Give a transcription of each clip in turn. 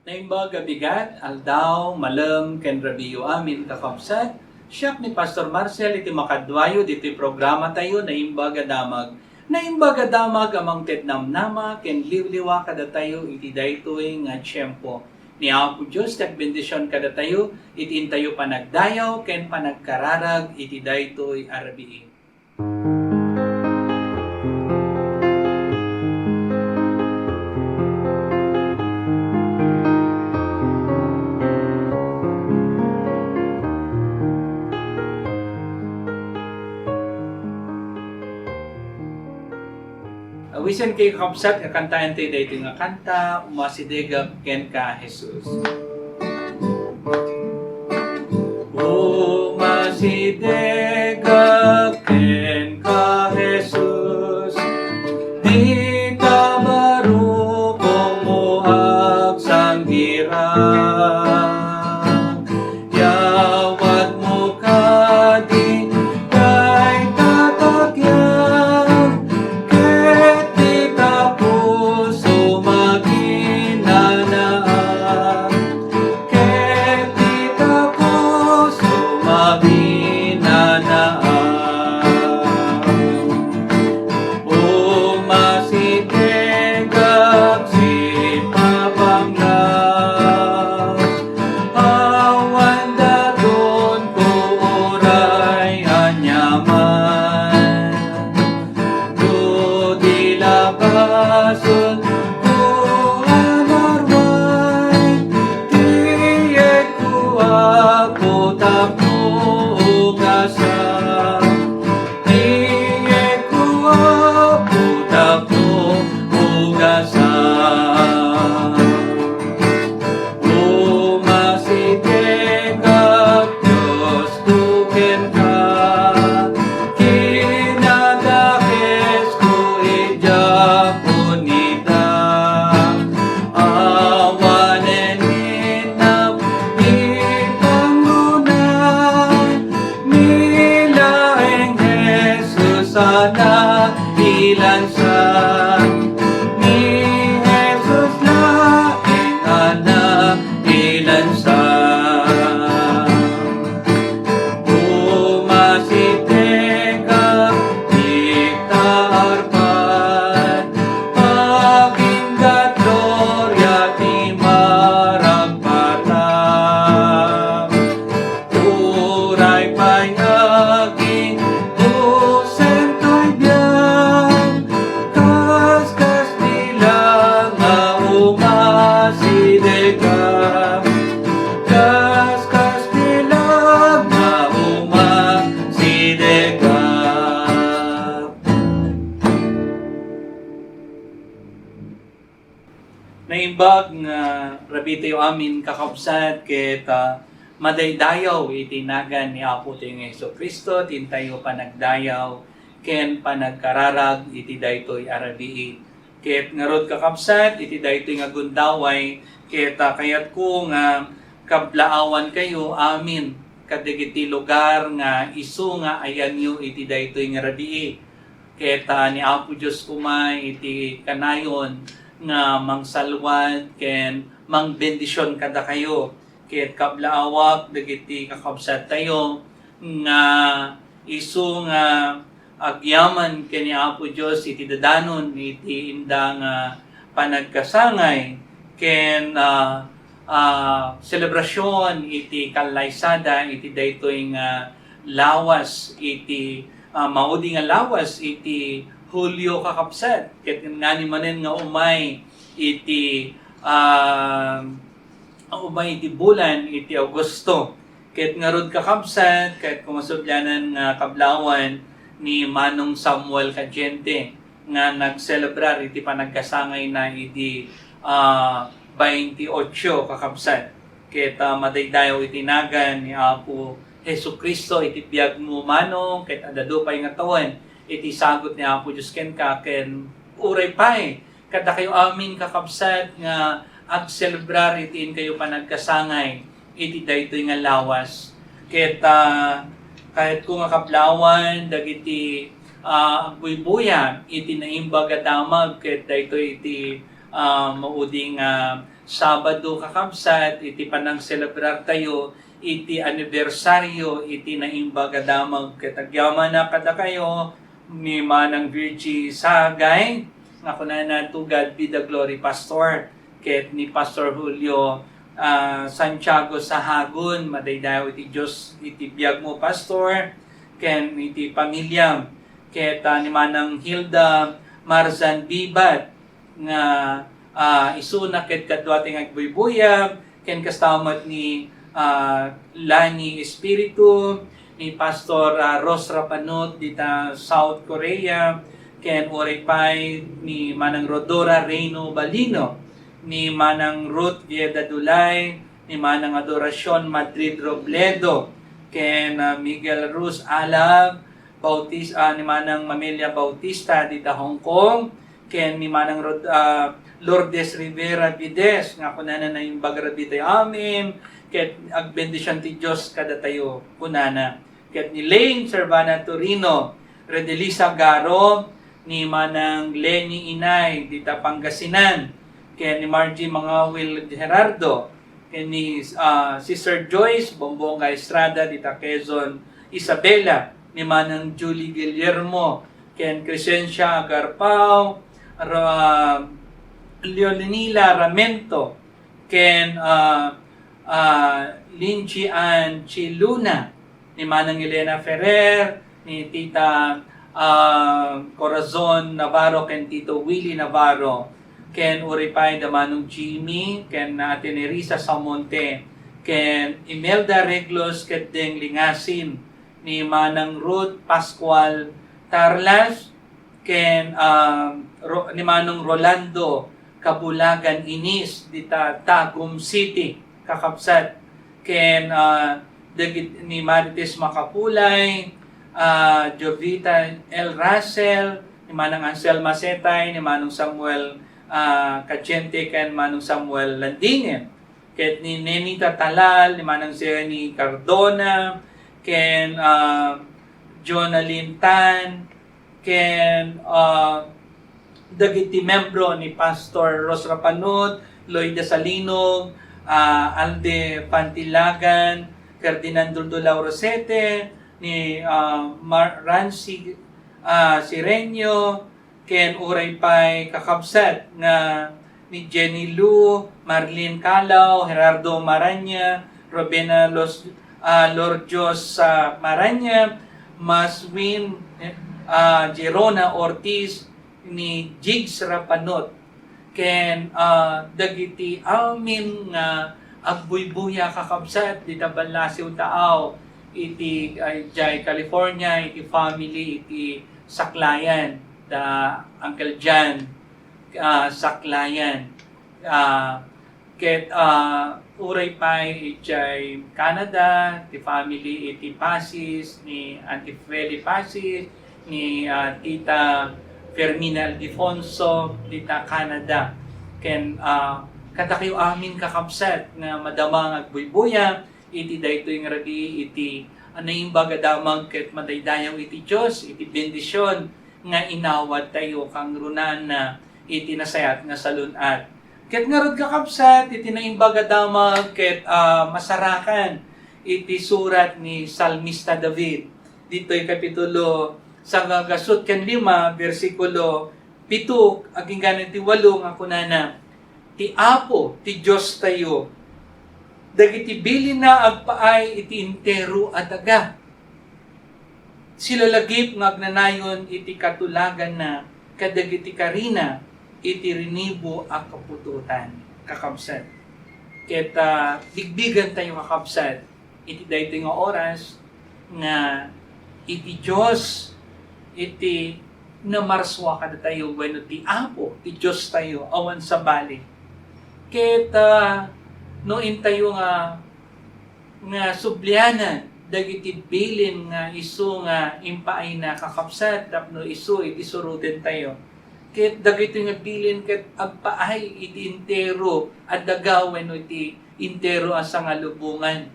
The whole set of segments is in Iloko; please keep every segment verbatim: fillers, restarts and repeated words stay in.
Naimbag a bigat, aldaw, malem, ken rabiiyo amin, kakabsat. Siak ni Pastor Marcel iti makaduayo ditoy programa tayo, Naimbag a Damag. Naimbag a Damag a mangted namnama ken liwliwa kadatayo iti daytoy nga tiempo. Ni Apo Dios ti agbendision kadatayo iti intayo panagdayaw ken panagkararag iti daytoy a rabii. Awisen kayo, kakabsat, nga kantaen tayo daytoy nga kanta, Umasidegak Kenka, Jesus. Umasidegak kenka, Jesus, dita barukongmo agsanggirak. Yawatmo kadi dayta takyan, ket dita puso maginanaan. Ket dita puso maginanaan. Umasidegak sipabangla, awan datonko uray aniaman. No di la basol ko a narway, tiyekko, Apo, tapno ugasak. Tiyekko, Apo, tapno ugasak. Umasidegak, Diosko, kenka, kinadakesko idiak unita. Awanen innak ipangngonay, ni laeng Jesus a nailansa. Ni Jesus laeng a nailansa. Umasidegak, dikta arpan, agingga gloria ti maragpatang. Uray pay nga aging-usen toy biag, kas Kastila nga umasidegak. Kas Kastila nga umasidegak. Naimbag nga rabii tayo amin, kakabsat, ket, ah, madaydayaw iti nagan ni Apo tayo nga Jesu-Cristo, ti intayo panagdayaw ken panagkararag iti daytoy a rabii. Ket ngarud, kakabsat, iti daytoy nga gundaway, ket, ah, kayatko nga kablaawan kayo amin kadagiti lugar nga isu nga ayanyo iti daytoy nga rabii. Ket, ah, ni Apo Dios koma iti kanayon nga mangsalwad ken mangbendision kadakayo. Ket kablaawak dagiti kakabsattayo nga isu nga agyaman ken ni Apo Dios iti dadanon iti inda nga panagkasangay ken, ah, ah, selebrasion iti kallaysada iti daytoy nga lawas iti, ah, maudi nga lawas iti Hulio, kakabsat, ket ngani manen nga umay iti, ah, umay iti bulan iti Agosto. Ket ngarud, kakabsat, ket kumasublanan nga kablaawan ni Manong Samuel Cadiente nga nagselebrar iti panagkasangayna idi, ah, bainti-otso, kakabsat. Ket, ah, madaydayaw iti nagan ni Apo Jesu-Cristo iti biagmo, Manong, ket adda dua pay nga tawen iti sagut ni Apo Dios kenka, ken uray pay kadakayo amin, kakabsat, nga agselebrar iti inkayo panagkasangay iti daytoy nga lawas. Ket, ah, kayatko nga kablaawan dagiti, ah, agbuybuya iti Naimbag a Damag ket daytoy iti, ah, maudi nga Sabado, kakabsat, iti panangselebrar tayo iti anibersaryo iti Naimbag a Damag. Ket agyamanak kadakayo ni Manang Virgie Sagay, nga kunana, "To God be the glory, Pastor," ket ni Pastor Julio, ah, Santiago Sahagun. Madaydayaw iti Dios iti biagmo, Pastor, ken iti pamiliam. Ket, ah, ni Manang Hilda Marzan Bibat, nga, ah, isuna ket kaduato nga agbuybuya, ken kasta met ni, ah, Lani Espiritu, ni Pastor, ah, Ros Rapanut dita South Korea, ken uray pay ni Manang Rodora Reyno Balino, ni Manang Ruth Vieda Dulay, ni Manang Adoracion Madrid Robledo, ken, ah, Miguel Ruz Alab, Bautis-, ah, ni Manang Mamelia Bautista dita Hong Kong, ken ni Manang Rod-, ah, Lourdes Rivera Vides, nga kunana, "Naimbag rabii tayo amin, ket agbendisyon ti Dios kadatayo," kunana. Ket ni Lane Servana Torino, Redelisa Garo, ni Manang Lenny Inay dita Pangasinan, ken ni Margie Mangawil Gerardo, ken ni, ah, Sister Joyce Bombonga Estrada dita Quezon, Isabela, ni Manang Julie Guillermo, ken Crescencia Agarpao, Ra-, Leonila Ramento, ken, ah, ah, Linji Ann Chiluna, ni Manang Elena Ferrer, ni Tita, ah, Corazon Navarro, ken Tito Willie Navarro, ken uray pay da Manong Jimmy, ken Ate Nerissa Samonte, ken Imelda Reglos, ket deng lingasin ni Manang Ruth Pascual Tarlas, ken, ah, Ro-, ni Manong Rolando Kabulagan Inis dita Tagum City, kakabsat, ken, ah, dagit-, ni Marites Makapulay, ah, Jovita L. Russell, ni Manang Ansel Masetay, ni Manong Samuel, ah, Cachente, ken Manong Samuel Landingen, ket ni Nenita Talal, ni Manang Jenny Cardona, ken, ah, Jonalyn Tan, ken, ah, dagiti membro ni Pastor Ros Rapanut, Lloyd Salinog, ah, Alde Pantilagan, Ferdinand Duldulao Rosete, ni, ah, Mar-, Rancy, ah, Sireño, ken uray pay kakabsat nga ni Jenny Lu, Marlene Calao, Gerardo Maraña, Robena Los, ah, Lordios, ah, Maraña, Maswin, eh, ah, Gerona Ortiz, ni Jigs Rapanot, ken, ah, dagiti amin nga agbuybuya, kakabsat, dita ballasiw taaw iti, ay, jay California, iti family, iti saklayan da Uncle John, ah, saklayan. Ah, ket, ah, uray pay idiay Canada, ti family iti Pasis, ni Auntie Feli Pasis, ni, ah, Tita Fermina Ildefonso, dita Canada. Ken, ah, kadakayo amin, kakabsat, nga madama nga agbuybuya iti daytoy nga rabii iti, ah, Naimbag a Damag ket madaydayaw iti Dios, iti bendision nga inawat tayo kangrunaanna iti nasayaat nga salun-at. Ket ngarud, kakabsat, iti Naimbag a Damag ket, ah, masarakan iti surat ni Salmista David. Ditoy kapitulo sangagasut ken lima, bersikulo pito agingga iti walo nga kunana, "Ti Apo, ti Diostayo, dagiti bilinna agpaay iti entero a daga. Silalagip nga agnanayon iti katulaganna kadagiti karina iti rinibo a kaputotan," kakabsat. Ket, ah, bigbigantayo, kakabsat, iti daytoy nga oras nga iti Dios iti namarsua kadatayo wenno ti Apo, ti Diostayo, awan sabali. Ket, ah, no intayo nga nga sublianan dagiti bilin nga isu nga impaayna, kakabsat, tapno isu iti surotentayo. Ket dagitoy nga bilin ket agpaay iti entero a daga wenno iti entero a sangalubongan.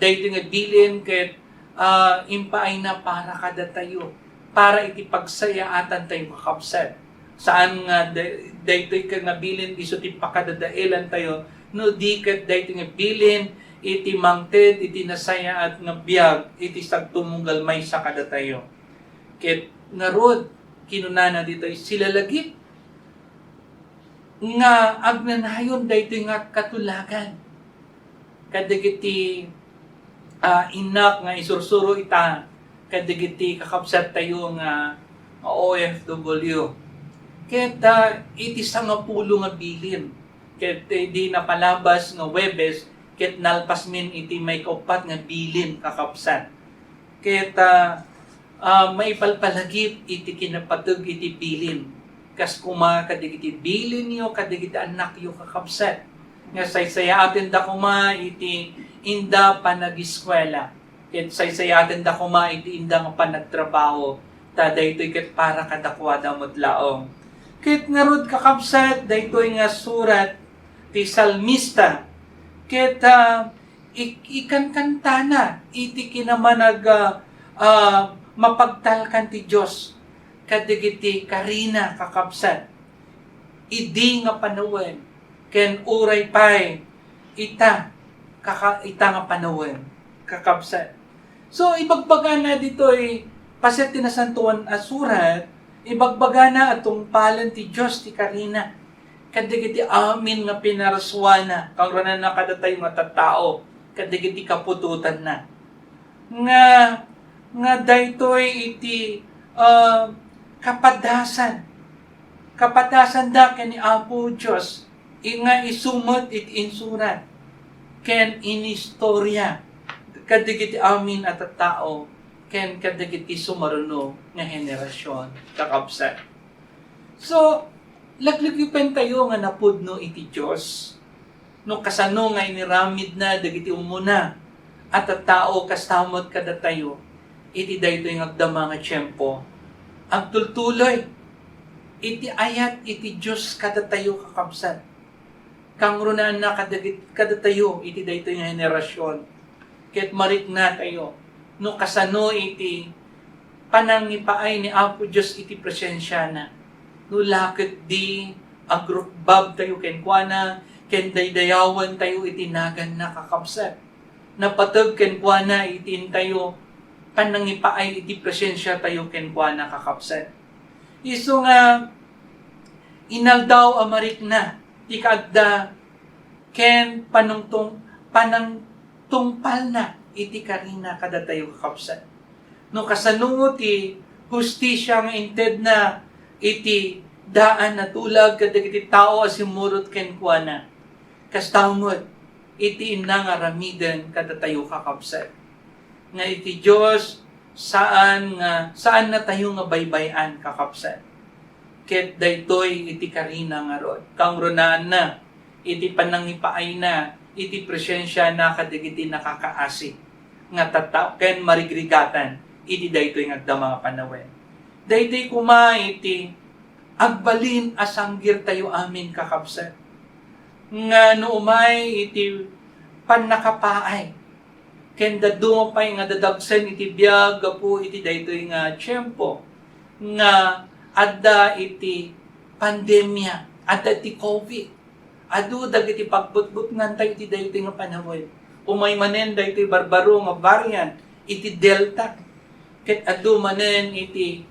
Daytoy nga bilin ket, ah, impaayna para kadatayo, para iti pagsayaatantayo, kakabsat. Saan nga da-, daytoy ket nga bilin isu ti pakadadaelantayo, no di ket daytoy nga bilin iti mangted iti nasayaat nga biag iti sagtumugal maysa kadatayo. Ket ngarud, kinunana ditoy, silalagip nga agnanayon daytoy nga katulagan kadagiti, ah, innak nga isursuro ita kadagiti kakabsattayo nga, nga O F W. Ket, ah, iti sangapulo nga bilin, ket, eh, di napalabas nga Huwebes, ket nalpasmin iti maikauppat nga bilin, kakabsat. Ket, ah, ah, maipalpalagip iti kinapateg iti bilin, kas koma kadagiti bilinyo kadagiti annakyo, kakabsat, nga saysayaaten da koma iti inda panagiskuela, ket saysayaaten da koma iti inda nga panagtrabaho, ta daytoy ket para kadakuada met laeng. Ket ngarud, kakabsat, daytoy nga surat ti salmista, ket, ah, ik-, ikankantana iti kinamanag-, ah, ah, mapagtalkan ti Dios kadagiti karina, kakabsat, idi nga panawen, ken uray pay ita, kaka-, ita nga panawen, kakabsat. So, ibagbagana ditoy paset ti Nasantoan a Surat, ibagbagana a tungpalen ti Dios ti karina kadagiti amin nga pinarsuana, kangrunaanna kadatayo nga tattao, kadagiti kaputotanna. Nga, nga daytoy iti, ah, kapadasan, kapadasanda ken ni Apo Dios, i-, nga isu met iti insurat ken inistoria kadagiti amin a tattao ken kadagiti sumaruno nga henerasion, kakabsat. So, laglagipentayo nga napudno iti Dios no kasano nga iniramidna dagiti umuna a tattao, kasta met kadatayo iti daytoy nga agdama nga tiempo. Agtultuloy iti ayat iti Dios kadatayo, kakabsat. Kangrunaanna kadagit-, kadatayo iti daytoy nga henerasion. Ket mariknatayo no kasano iti panangipaay ni Apo Dios iti presensiana. No la ket di agrukbabtayo kenkuana, ken daydayawentayo iti naganna, kakabsat. Napateg kenkuana iti intayo panangipaay iti presensiatayo kenkuana, kakabsat. Isu nga inaldaw a marikna ti kaadda ken panungtong-, panangtungpalna iti karina kadatayo, kakabsat. No kasano ti hustisia nga intedna iti daan a tulag kadagiti tao a simmurot kenkuana, kasta met iti inna nga aramiden kadatayo, kakabsat, nga iti Dios saan nga, saannatayo nga baybay-an, kakabsat. Ket daytoy iti karina ngarud, kangrunaanna iti panangipaayna iti presensiana kadagiti nakakaasi nga tattao ken marigrigatan iti daytoy nga agdama nga panawen. Daytoy koma iti agbalin a sanggirtayo amin, kakabsat, nga no umay iti pannakapaay ken dadduma pay nga dadagsen iti biag gapu iti daytoy nga tiempo nga adda iti pandemia, adda iti covid. Adu dagiti pagbutbutngantayo iti daytoy nga panawen. Umay manen daytoy barbaro nga variant iti Delta, ket adu manen iti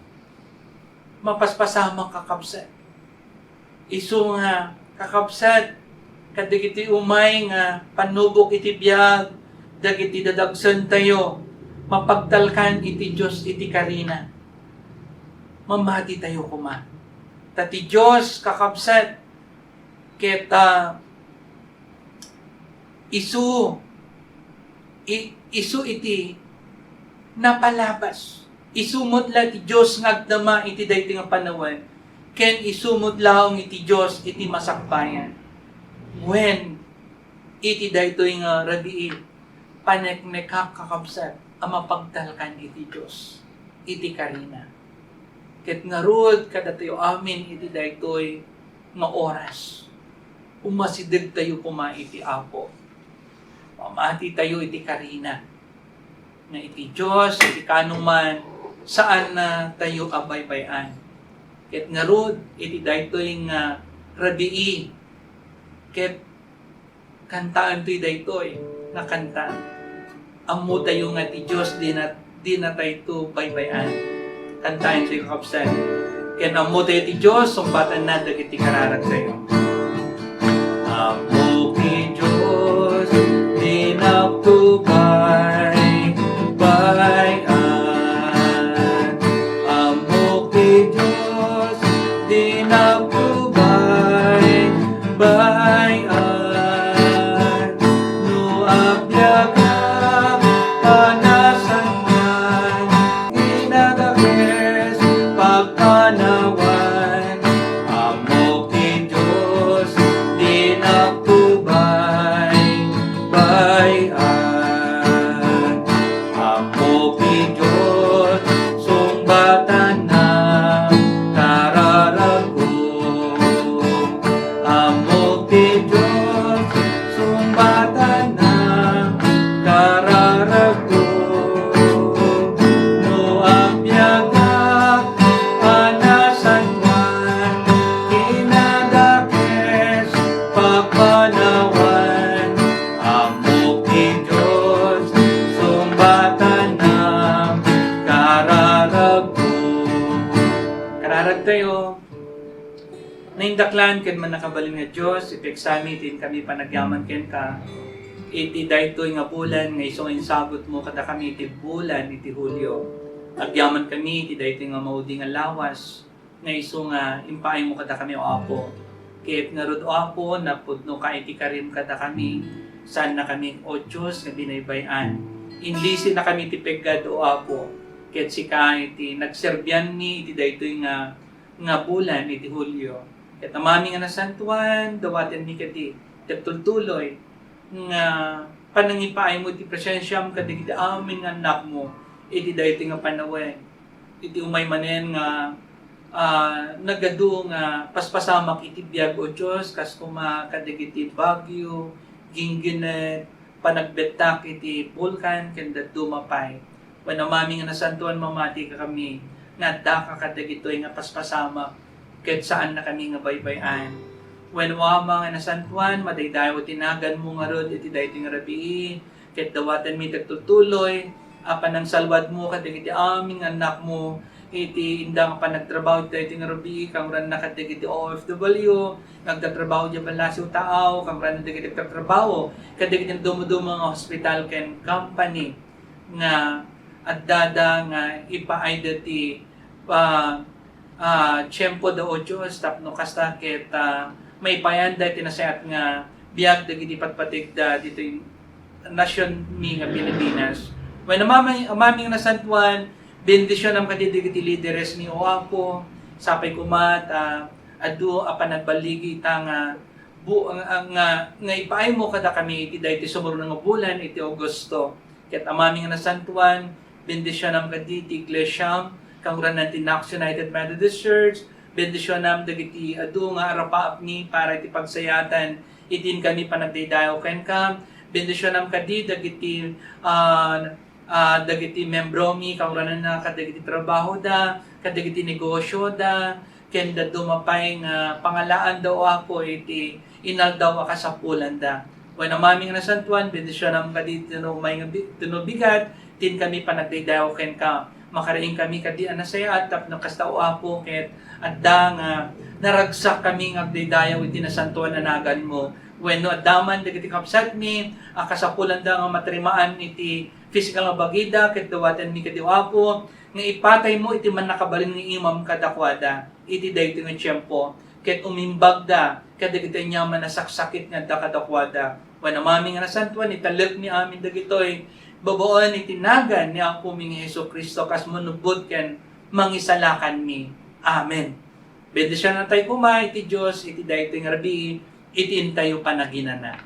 mapaspasamak, kakabsat. Isu nga, kakabsat, kadagiti umay nga pannubok iti biag dagiti dadagsentayo, mapagtalkan iti Dios iti karina. Mamatitayo koma. Ta ti Dios, kakabsat, ket, ah, isu, i-, isu iti napalabas. Isu met la ti Dios nga agdama iti daytoy nga panawen, ken isu met laeng iti Dios iti masakbayan. Wen, iti daytoy nga rabii, paneknekak, kakabsat, a mapagtalkan iti Dios, iti karina. Ket ngarud kadatayo amin iti daytoy nga oras, umasidegtayo koma iti Apo. Mamatitayo iti karina, nga iti Dios, iti kanuman, saannatayo a baybay-an. Ket ngarud, iti daytoy nga rabii, ket kantaentayo daytoy nga kanta. Ammotayo nga ti Dios dina, dinatayto baybay-an. Kantaentayo, kakabsat. Ken ammotayo ti Dios, sungbatanna dagiti kararagtayo. Ammok ti Dios, dinakto baybay-an. Ammok ti Dios, dinakto baybay-an. No agbiagak a nasangan, kinadakes pagpanawan. Ammok ti Dios, dinakto baybay-an. Ammok ti Dios, sungbatanna kararagko. Ammok ti Dios, sungbatanna kararagko. No agbiagak a nasanwan, kinadakes pagpanawan. Ammok ti Dios, sungbatanna kararagko. Kararagtayo. Naindaklan ken mannakabalin nga Dios, ipigsami ti inkami panagyaman kenka iti daytoy nga bulan nga isu nga insagutmo kadakami iti bulan iti Julio. Agyaman kami iti daytoy nga maudi nga lawas nga isu nga impaaymo kadakami, O Apo. Ket ngarud, O Apo, napudnoka iti karim kadakami, saannakami, O Dios, nga binaybay-an. Inlisennakami iti peggad, O Apo, ket sika iti nagserbianmi iti daytoy nga nga bulan iti Julio. Ket Amami nga Nasantoan, dawatenmi kadi ti agtultuloy nga panangipaaymo iti presensiam kadagiti amin nga annakmo iti daytoy nga panawen. Iti umay manen nga, ah, nagadu nga paspasamak iti biag, O Dios, kas koma kadagiti bagyo, gingginet, panagbettak iti bulkan ken dadduma pay. Wen Amami nga Nasantoan, mamatika kami nga addaka kadagitoy nga paspasamak ket saannakami nga baybay-an. Wen Ama nga Nasantoan, madaydayaw ti naganmo ngarud iti daytoy nga rabii, ket dawatenmi ti agtultuloy a panangsalwadmo kadagiti amin nga annakmo iti inda nga panagtrabaho iti daytoy nga rabii, kangrana kadagiti O F W nga agtatrabaho idiay Balasiw, Taaw, kangrana dagiti agtatrabaho kadagiti dumuduma nga hospital ken company nga addada nga ipaayda ti, ah, ah, tiempoda, O Dios, tapno kasta ket, ah, maipayanda iti nasayaat nga biag dagiti patpategda ditoy nasionmi nga Pilipinas. Wen Amami, Amami nga Nasantoan, bendisionam kadi dagiti lideresmi, O Apo, sapay koma ta adu a panagballigi ita nga bu-, nga, nga, nga ipaaymo kadakami iti daytoy sumurot nga bulan iti Agosto. Ket Amami nga Nasantoan, bendisionam kadi ti iglesiam, kangrana ti Knox United Methodist Church, bendisionam dagiti adu nga arapaapmi para iti pagsayaatan iti inkami panagdaydayaw kenka, bendisionam kadi dagiti, ah, ah, dagiti membromi, kangrana kadagiti trabahoda, kadagiti negosioda, ken dadduma pay nga pangalaanda, O Apo, iti inaldaw a kasapulanda. Wen Amami nga Nasantoan, bendisionam kadi ti no umay nga bi-, ti no bigat, ti inkami panagdaydayaw kenka. Makariing kami kadi a nasayaat tapno kasta, O Apo, ket adda nga naragsak kami nga agdaydayaw iti nasantoan a naganmo. Wenno adda man dagiti kabsatmi a kasapulanda nga matarimaan iti pisikal nga bagida, ket dawatenmi kadi, O Apo, nga ipataymo iti mannakabalin nga imam kadakuada iti daytoy nga tiempo, ket umimbagda kadagiti aniaman a saksakit nga adda kadakuada. Wen Amami nga Nasantoan, italekmi amin dagitoy babaen iti nagan ni Apomi nga Jesu-Cristo, kas manubbot ken mangisalakanmi. Amen. Bendisionatayo koma iti Dios iti daytoy nga rabii, iti intayo panaginana.